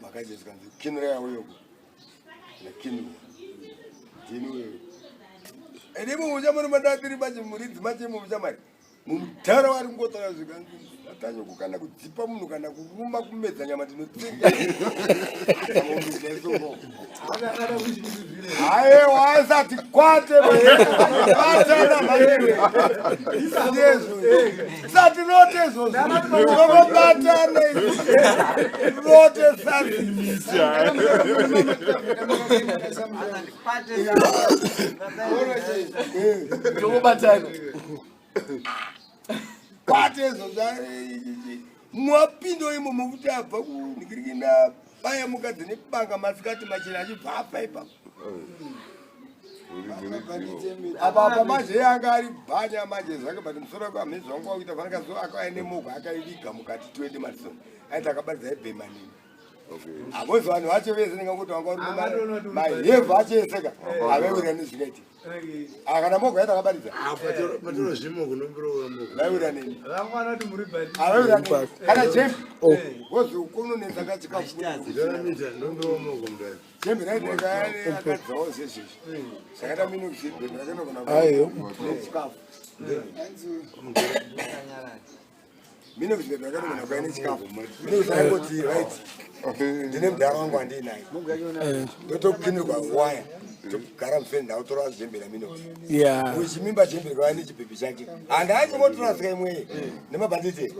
Makaje zvikanzi kinira yawo yoko. Nekinira. Ndini wewe. Ende mumusha muno madatiri manje muridzi manje mumusha mari. Mumutara wari kungotaura zvikanzi atanyoko kana kudzipa munhu kana kuruma kumedza nyama ndinotsenga. Aiwa asati kwate batana manje. Ndizvo. Sati rote izvozvo. Tokobatana rote sati. Tokobatana. Kwate izvozvo mwapinda imomo kuti abva kunhikirikina baya mukadzi nebanga masikati machena achibva afa ipapo. Apa apa manje iye anga ari bhanya manje zvake but musoro wake hamhezi wangu wakuita fanaka so akauya nemogo akaiviga mukati 20 madison aiti akabatidza ibhema nini. Hakozi vanhu vacho vese ndingangokuti vanga vari mahevhu acho eseka havaiwira nezvingaiti. Kana mogo yaita akabatidza. Matoro zvimogo nomburowa mogo. Vaiwira nini? Vangwana kuti muri bhati. Havaiwira nini? Kana jembe. Kozi kunonetsa kachikafu. Ndora ndomburowa mogo mudai. Jembe raiteka akadzawo zvezvezvi. Zvakaita mino jembe rakanogona Aiyo. nechikafu. Mino jembe rakanogona kuya nechikafu. Mino zvangoti right. Ndine mudhara wangu andinaye. Ndotokinirwa waya. Togara mufeni ndakutora jembe ramino. Uchimimba jembe rikauya nechibhebhi chake. Handachingotora sika imwe nemabhanditi.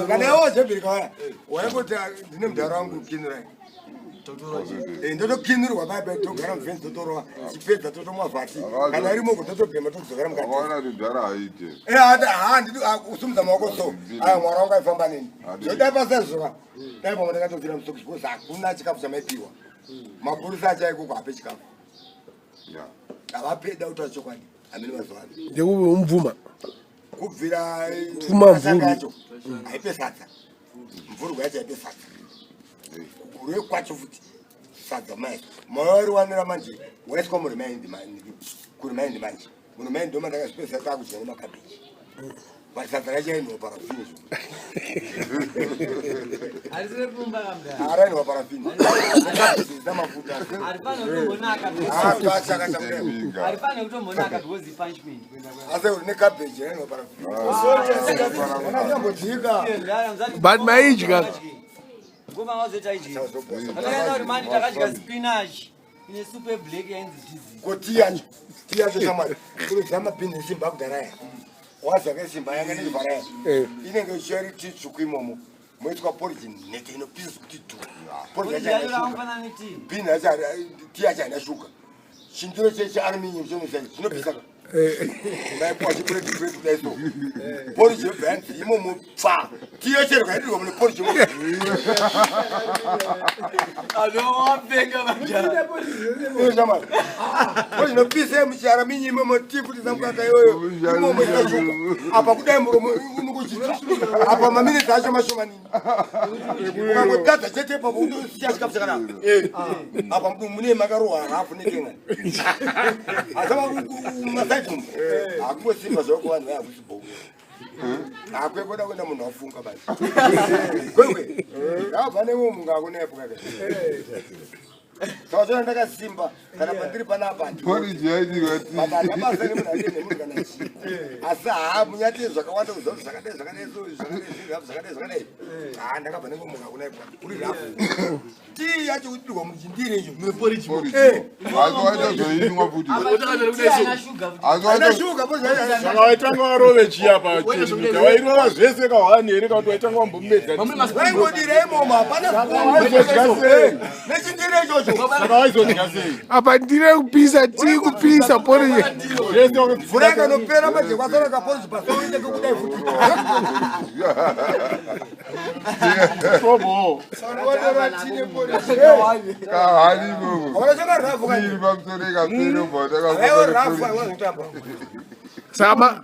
Kana yawo jembe rikauya. Waingoti ndine mudhara wangu kinirai. Ndotokinurwa paipa, togara muvheni, totorova, chipedza totomwa vhati kana irimo, totobhema, todzokera mukati. Akaona kuti mdhara haite. Handidi kusumudza maoko, so aya mwari wangu aifamba neni. Zvodai pasazvoka, dai pamwe ndakatofira musokisi, because hakuna chikafu chamaipiwa. Mapurisa achaikoko hape chikafu. Havape, da kutaura chokwadi, hamene mazuva ano. Ndekupi umvuma? Kubvira Pfuma mvurwi. matanga yacho haipe sadza, mvurugwa yacho haipe sadza, kugurwe kwacho futi sadza mai maoriwanira manje waiswa murimaindi, kurimaindi manje, murimaindi ndoma ndakazvipedzisa takudya nemakabeji, but sadza racho rainwa parafini. Harisire pfumba kamdara. Arainwa parafini namafuta. Harifaniri kutombonaka. Harifaniri kutombonaka because ipunishment kuenda Asi nekabheji rainwa parafini, anambodzika. But maidya. Ngoma wazoita idyi. Atakaenda kuti mani takadya spinach ine soup yeblack yainzi dizi. Ko tii yacho, tii yacho shamwari, kuridza mapini esimba kudhara, wazaka esimba yanga nezvara, inenge ichiari tii tsvuku, imomo moitwa porridge nhete inopisa kuti dhu. Porridge yacho haina shuga. Fanana netii. Bhini yacho tii yacho haina shuga. Chindiro chealuminium chinoisa chinopisa ka, maipuwa chipureti pureti kudai, so porridge yobva yanzi imomo pfa, tii yacho rikaidirwa mune porridge imomo. Anowapenga majara. Shamwari, inopisa muchialuminium imomo, tii kuti zamukaka iyoyo imomo ina shuga, apa kudai muromo unokuchitsva, apa maminitsi acho mashomanini ukangotadza chete ipapo undosiya chikafu chakanaka. Apa mune makarohwa rafu nekenga, asi masaidi umu hakungosimba zvako, vanhu vaya hakusibhoku, hakwekoda kuenda munhu afunga basi kwekwe abva nemwe munhu akunepo kaka. Saka zvona ndakasimba kana pandiri panapa. Porridge yaidirwa tii. Basa nemunhu ane nemunhu kana chii, asi haa munyati zvakawanda kuziva kuti zvakadai zvakadai, so zvakadai zviri rafu, zvakadai zvakadai. Haa, ndakabva nengomunhu akunaipwa kuri rafu, tii yacho kudirwa muchindiro icho. Porridge. Asi waitozoinwa futi. Asi Haina shuga. Saka waitanga warove chiya pa10 meter, wairova zvese kahwani here, kakuti waitanga wambomedza? Vaingodira imomo, hapana. Waizodya sei? Nechindiro ichocho. Saka waizodya sei? Apa ndiro yekupisa, tii kupisa, porridge. Zvese. Mvura ikanopera manje kwasara kaporridge pasoite kekudai futi. Tobo. Kahani imomo. Hauna chaka rafu. Iri pamusoro ikapera, ubva. Aiwa, rafu aiwa zvekutamba. Saka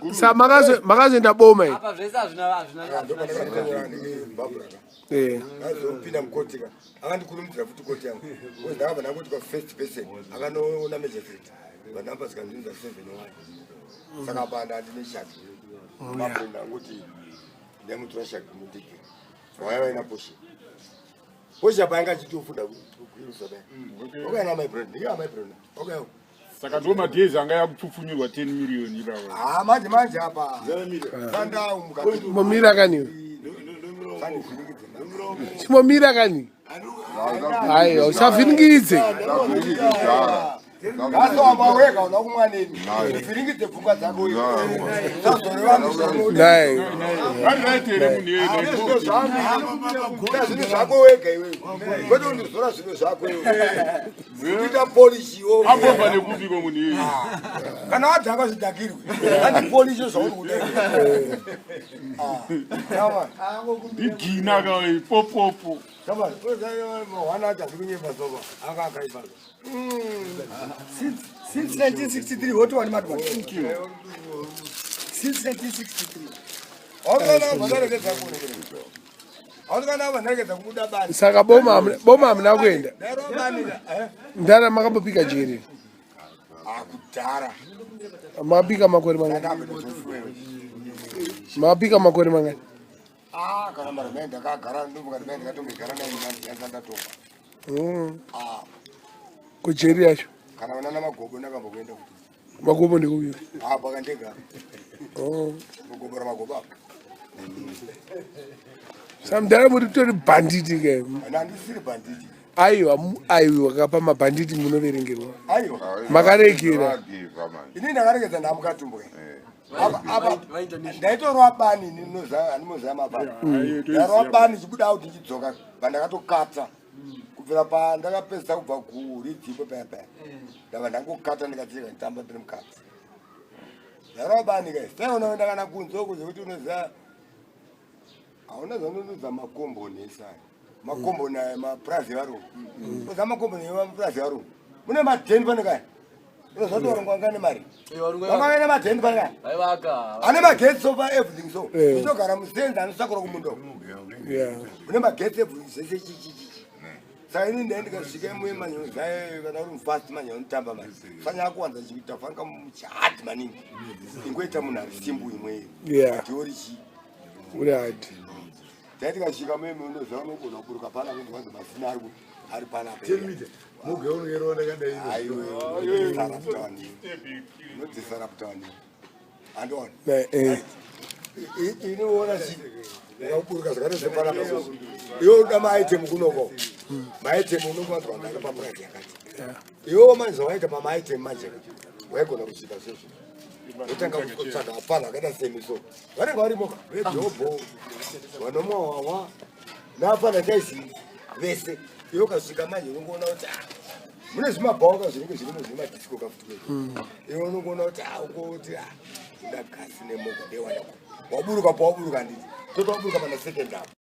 makazoenda boma iyi? Apa zvese hazvina hazvina hazvina. Azopinda mukoti ka, akandikurumidzira futi koti yangu, because ndakabva ndangoti kwa first person akanoona magistrate, vanamba zikanzinza 7 1, saka apa ndandine shaki mapo, ndangoti ndaimutora shaki mudiki waya vaina posha, posha paanga achitofunda kuirusa paya, okaina my brand, ndiyo my brand, okay. Saka ndo madhezi anga yakupfupfunyurwa 10 million ipapa. Ah, manje manje apa sandau mukati. Momira kani, chimomira kani, aiwa usavhiringidze. Asowamba wega uda kumwaneni, vhiringidze pfungwa dzako, usazoreva. Nai. Vari right here munhu iyeye? Zvinhu zvako wega iwewe, kwete kundizora zvinhu zvako iwe, kuita polishiwo. Ambobva nekupiko munhu iyeye? Kana wadhaka zvidhakirwe, andipolishe zvauri kuda. Igina ka ipopopo. Hwana acho hasi kunyepa soba anga akaipa. Since 1963, what one mad one? Since 1963. Aurikana vanharekedza kubuda bani. Saka boma hamuna kuenda? Ndairova bani. Ndara makambopika jeri? Akudhara. Makapika makore mangani? Makapika makore mangani? Ah, kana marimai ndakagara, ndofunga rimai ndakatombogara naini ndatonga. Kujeri yacho? Kana vanana magobo ndakambokuenda kuti. Magobo ndikupi? Ah, pakandega. Oh. Mugobo ramagobo apa. Samudhara muri tori bhanditi ke? Handisiri bhanditi. Aiwa, aiwa, kapa mabhanditi munoverengerwa. Aiwa. Makaregera. Ini ndakaregedza ndamukatumbuka apa, ndaitorova bani, handimoziva mabani, ndarova bani chibuda out ndichidzoka, bandakatokata. Kubvira pandakapedzisa kubva kuridzipo paya paya, ndabva ndangokata ndikatireka nditamba ndiri mukati. Ndarova kai sai unoenda kana kunze uko zvekuti unoziva hauna zvanonodza makomboni esaya, makomboni aya mapurazi evarungu. Unoziva makomboni emapurazi evarungu mune madheni pane kaya, unoziva kuti varungu vanga nemari, vanga vane madheni pane kaya Vaivaka. Ane magetsi so pa everything so uchitogara musenzi anosakura kumunda uko. Une magetsi, everything zvese chichichichi. Saka ini ndai ndikasvika imuye manyonzayo kana uri mufast manje unotamba manje sanyaya kuwanza chiita fanka muchihadi maningi ingoita munhu ari simbu imweyo. Tiori chii? Uri hard. Dai tikasvika muye unoziva unogona kuburuka pana kunzi wanzi masina ari panapa. Muge unongerona kadai. Unodisaraptani andiona. Eh. Inoona chi ukaburuka zvakaita sepanapa so iwe uda maitem kunoko, maitem unongowanzwa ndaka papurazi yakati. Iwewo manje zvawaita pamaitem manje waigona kusvika zvozvo wotanga kutsvaga apana akaita semi so vanenge varimoka vedhobho vanomwa wawa naapana chaisi vese. Iwe ukasvika manje unongoona kuti ah, mune zvimabhauka zvinenge zvirimo zvine madisco kafuti. Iwe unongoona kuti ah, ungoti ah, nda gasi nemoga ndewana waburuka pawaburuka, handiti? Toto waburuka pana second apo.